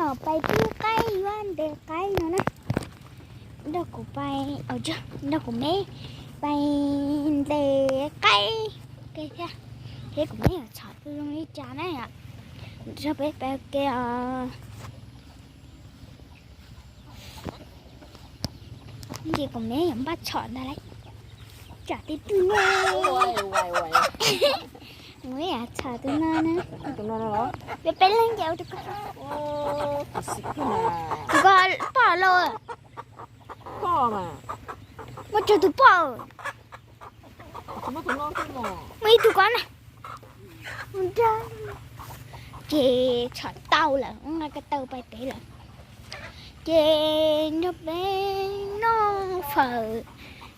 Pais pub qaib yuav ntes qaib no na. Nrog kuv pais, nrog kuv me pais ntes qaib ke thiab. Thiab kuv me yuav txhom tu zoo li cas na yom. Nrog peb pais ke os. Ces kuv me yuav npaj txhom ntag lauj. Tsam tib tug no. Kuv me yuav txhom tus no na. Peb peb leeg ces ua rau koj. Tus ko pom los. Muaj tsawg tus pom. Muaj ib tug ko na. Ces txhom tau lawm, nqa ko taw pais pem lawm. Ces nrog peb noj fawm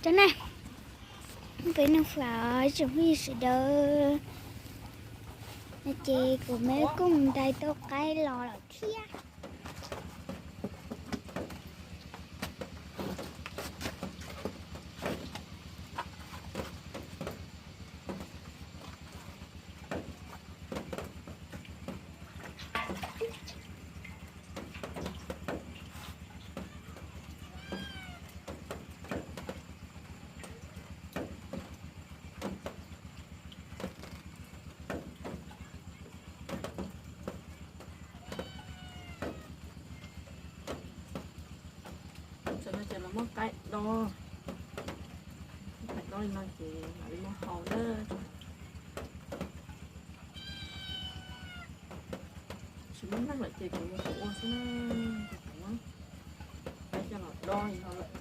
tso na. Peb noj fawm tsoom phooj ywg sawv daws. Ces kuv me kuj mus ntais tau qaib los lawm thiab. Tam no ces los muab qaib do, qaib do li no ces mam li muab hau na. Tsis muaj neeg lawm ces kuv yuav tsum ua xwb na, ces kuv muab qaib coj los do li no lawm.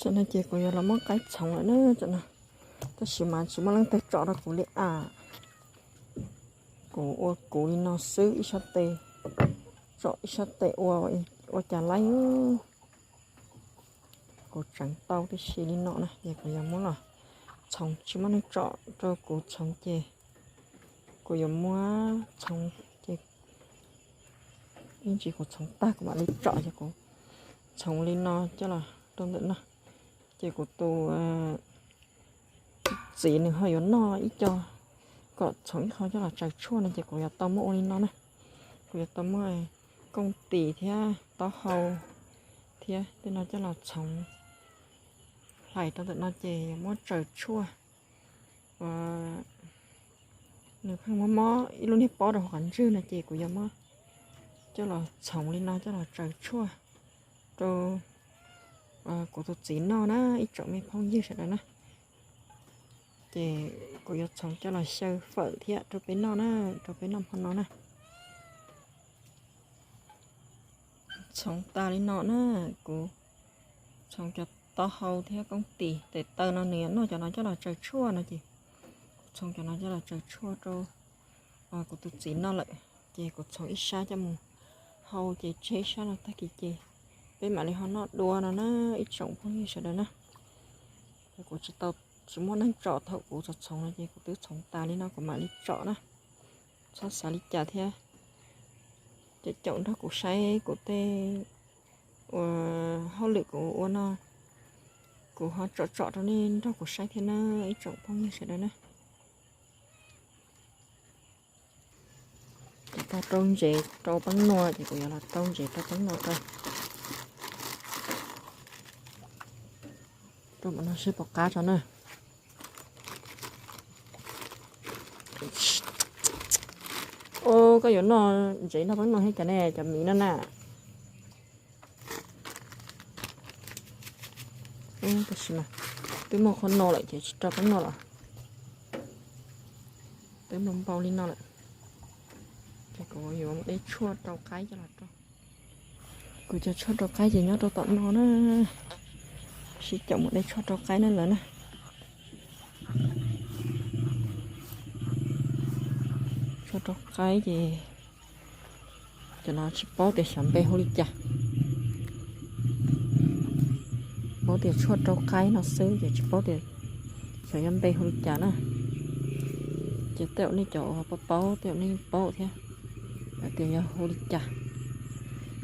Tam no ces kuv yuav los muab qaib txhoov lawm na tam no, tab sis mas tsis muaj leej twg tsom rau kuv li as. Kuv ua kuv li no xwb ib sab tes, tsom ib sab tes ua, ua cas laib. Kuv tseev tau tib si li no na ces kuv yuav muab los txhoov, tsis muaj neeg tsom rau kuv txhoov ces kuv yuav muab txhoov ces ib ntsis kuv txhoov tag kuv mam li tsom ces kuv txhoov li no coj los rau ntawm no. Ces kuv tus txiv nws ho yuav noj ib co, kom txhoov ib qho coj los tsaws tshuaj no ces kuv yuav tau muab ua li no na. Kuv yuav tau muab kooj tis thiab taub hau thiab tej no coj los txhoov hlais rau ntawm no ces yuav muab tsaws tshuaj. Nws pheej mob mob ib lub niag pob rau hauv qhov ntswg no ces kuv yuav muab coj los txhoov li no coj los tsaws tshuaj rau kuv tus txiv noj na ib tsoom me phooj ywg sawv daws na. Ces kuv yuav txhoov coj los xyaw fawm thiab rau peb noj na, rau peb noj hmo no na. Txhoov tas li no na, kuv txhoov cov taub hau thiab kooj tis, tes taw no nws yuav noj cov no coj los tsaws tshuaj no ces kuv txhoov cov no coj los tsaws tshuaj rau kuv tus txiv noj lawm. Ces kuv txhoov ib sab coj mus hau ces tseg ib sab no tag kis ces peb mam li ho noj dua no na ib tsoom phooj ywg sawv daws na. Kuv tsis tau, tsis muaj neeg tsom thaum kuv txhoov txhoov no ces kuv twb txhoov tas li no kuv mam li tsom na. Txhob xav li cas thiab, caum caum nrog kuv saib kuv tej ua hauj lwm kuv ua no, kuv ho tsom tsom rau nej nrog kuv saib thiab na ib tsoom phooj ywg sawv daws na. Ces tau rau ntsev rau peeb nua ces kuv yuav los rau ntsev rau peeb nua rau, rau mam no seb puas qab tso na. Koj yuav noj ntsev noj peeb nua thiab cov ne, cov miv no na. Tab sis mas twb muaj qhov no lawm ces tsis rau peeb nua los, twb npau npau li no lawm. Ces kuv yuav mus de tshuaj rau qaib coj los rau. Kuv cov tshuaj rau qaib ces nyob rau tom no na. Sib caum mus de tshuaj rau qaib na lawm na. Tshuaj rau qaib ces cov no tsis paub tias xyov npe hu li cas. Paub tias tshuaj rau qaib no xwb ces tsis paub tias xyov yog npe hu li cas na. Ces tej zaum nej cov uas paub paub tej zaum nej yeej paub thiab hais tias yog hu li cas.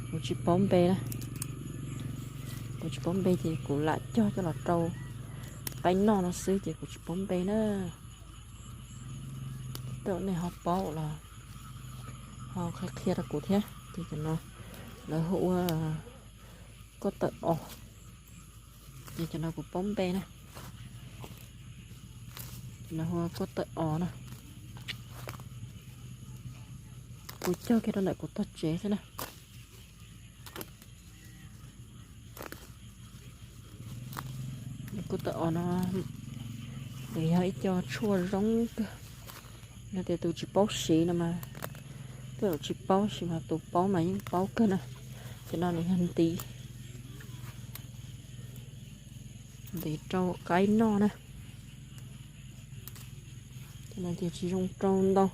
Kuv tsis paub npe na. Kuv tsis paub npe ces kuv lam cog coj los rau qaib noj no xwb ces kuv tsis paub npe na. Tej zaum nej ho paub los ho qhia qhia rau kuv thiab. Ces cov no lawv hu ua koj tawm os. Ces cov no kuv paub npe na. Cov no hu ua koj tawm os na. Kuv cog kiag rau ntawm kuv tog tsev xwb na. Koj tawm os no nws yog ib co tshuaj zoo kawg. Yog tias tus tsis paub siv no mas tej zaum tsis paub, tab sis mas tus paub mas yeej paub kawg na. Cov no nws yog ntiv, ntiv rau qaib noj na. Cov no ces tsis zoo rau ntau,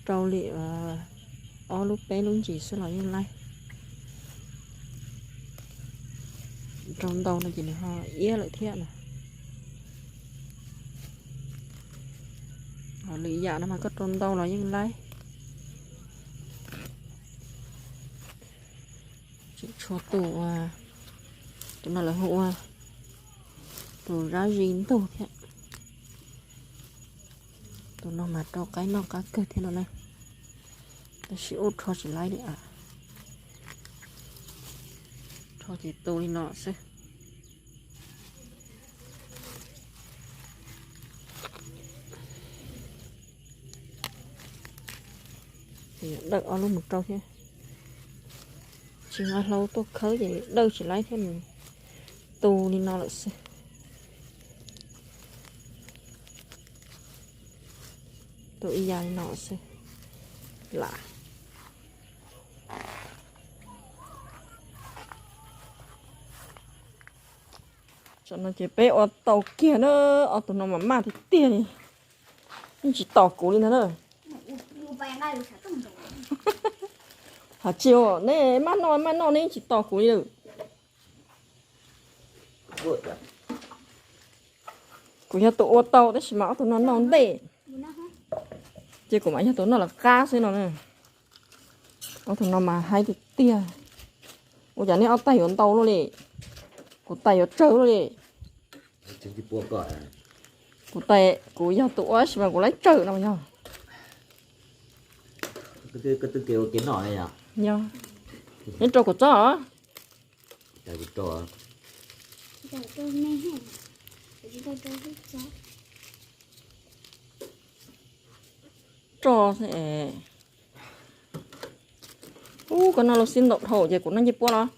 rau li ob lub peb lub ntsis xwb los yeej laib. Rau ntau no ces nws ho iab lawm thiab na. Ho lwm yam no mas koj rau ntau los yeej laib. Tseem tshuav tus, tus no lawv hu ua tus zab zis ntug thiab. Tus no mas rau qaib noj qab kawg thiab no na. Tab sis ub rho tsis laib li a. Rho ces tu li no xwb. Dawj ob lub mus rau thiab. Tsis nqa hlau tuaj khawb ces dawj tsis laib thiab, tu li no lawm xwb. Tu ib yam li no xwb. Lam Tam no ces peb ua tau kiag na, ob tug no mas maj tiag tiag li, yeej tsis tos kuv li ntag na. Hais tsis, nej maj noj maj noj nej yeej tsis tos kuv li lawm. Kuv yog tus ua tau tab sis mas ob tug no noj ntej, ces kuv mas yog tus noj lawv qab xwb no na. Ob tug no mas haib tiag tiag. Ua cas nej ob tais yuav ntau luaj li, kuv tais yuav tsawg luaj li. Kuv tais, kuv yog tus ua tab sis mas kuv laib tsawg no yog. Yog, neb rau kuv txob os. Rau, ub, koj noj lub xib ntau dhau ces kuv noj ncej puab los.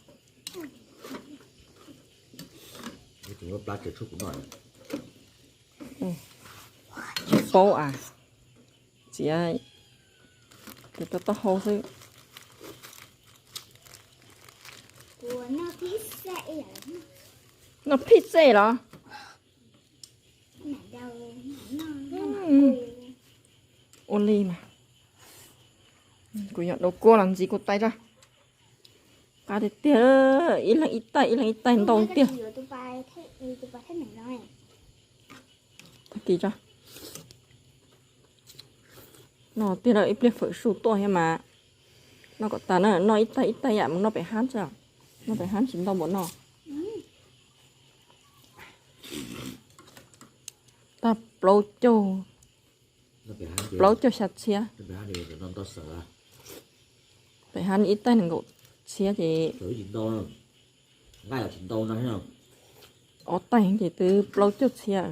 Tsis paub as, txiav tus taub hau xwb. Noj phij xej los? Ua li mas, kuv yog dau kua los ntxiv kuv tais tso. Qab tiag tiag, ib leeg ib tais, ib leeg ib tais ntau tiag. Tag kis tso. Noj tiag, ib pliag fawm su tuaj thiab mas. Noj kom tas na, noj ib tais ib tais yam mus noj pem hab tso. Noj pem hab tsis ntau npaum no. Tag plaub caug, plaub caug xya txhiab. Pem hab ib tais nees nkaum txhiab ces ob tais ces twb plaub caug txhiab.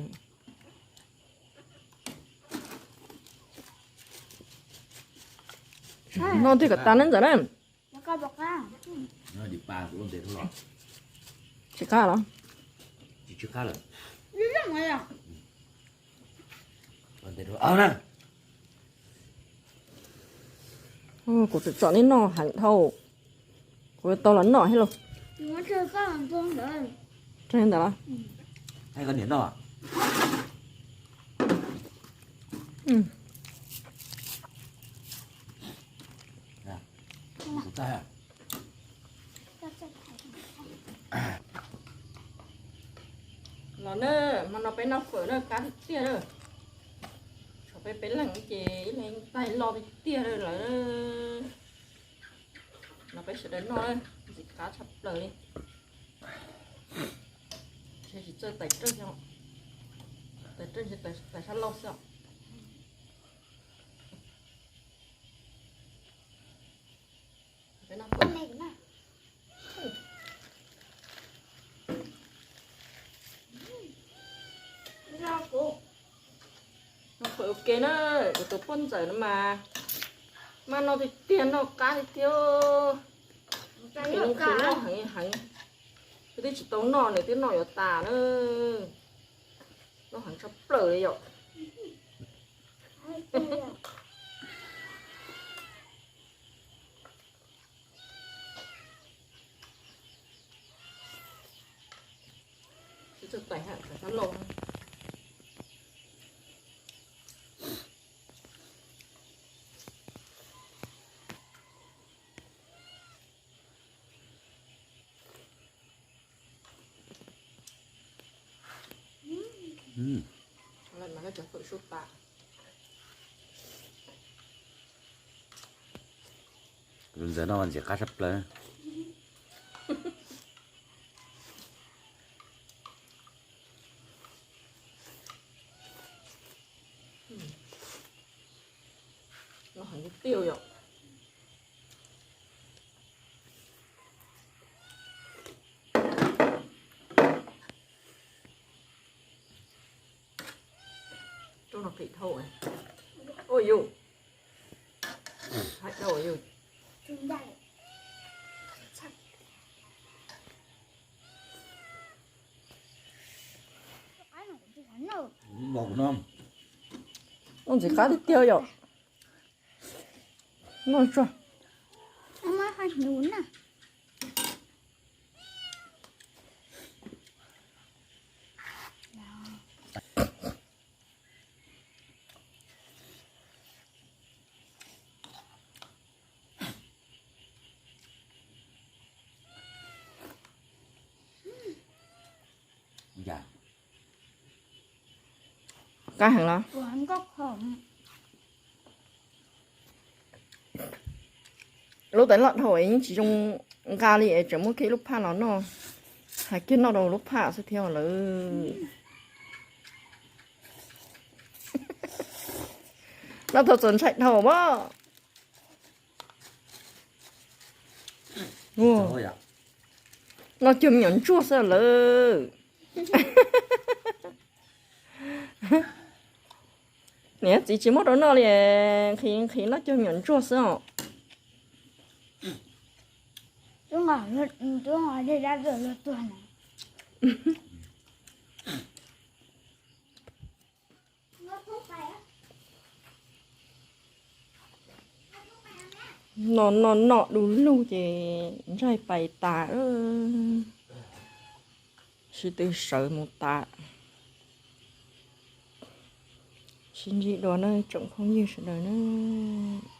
Noj tiag kom tas na ntxawm na. Tsis qab los? Kuv tseem tsom nej noj heev dhau, kuv yuav tau los noj thiab lauj. Ntawd los los na, hmo no peb noj fawm na, qab tiag tiag na. Tshuav peb peb leeg ces ib leeg tais loj tiag tiag lawm. No peb sawv daws noj, ntxim qab tshaj plaws li. Tsis txawj tais raj, tais raj, tais sab laug xwb os. Noj fawm ua ke na, kuv tus poj ntxawm no mas maj noj tiag tiag, noj qab tiag tiag. Nws noj heev heev, kuv twb tsis tau noj nws twb noj yuav tas na. Noj heev tshaj plaws li yom. Tus ntxawm no ntxim qab tshaj plaws. Noj heev tiag yom. Rau no phem dhau. Ua yus, hais dhau yus. Noj ntxim qab tiag tiag yom. Noj tsuag. Qab heev los? Lub tais loj dhau es yeej tsis zoo nqa li es tseem muab kiag ib lub phaj los noj. Hais kiag noj rau lub phaj xwb thiab lawm. Noj tau txaus ntshai dhau as. Noj cuag me nyuam ntsuag xwb lawm. Niam txiv tsis muab rau noj li, nqhis nqhis noj cuag me nyuam ntsuag xwb os. Noj noj noj du lug ces ntshai pais tas, sib tw sawv mus tas. Sib ntsib dua nawb tsoom phooj ywg sawv daws nawb.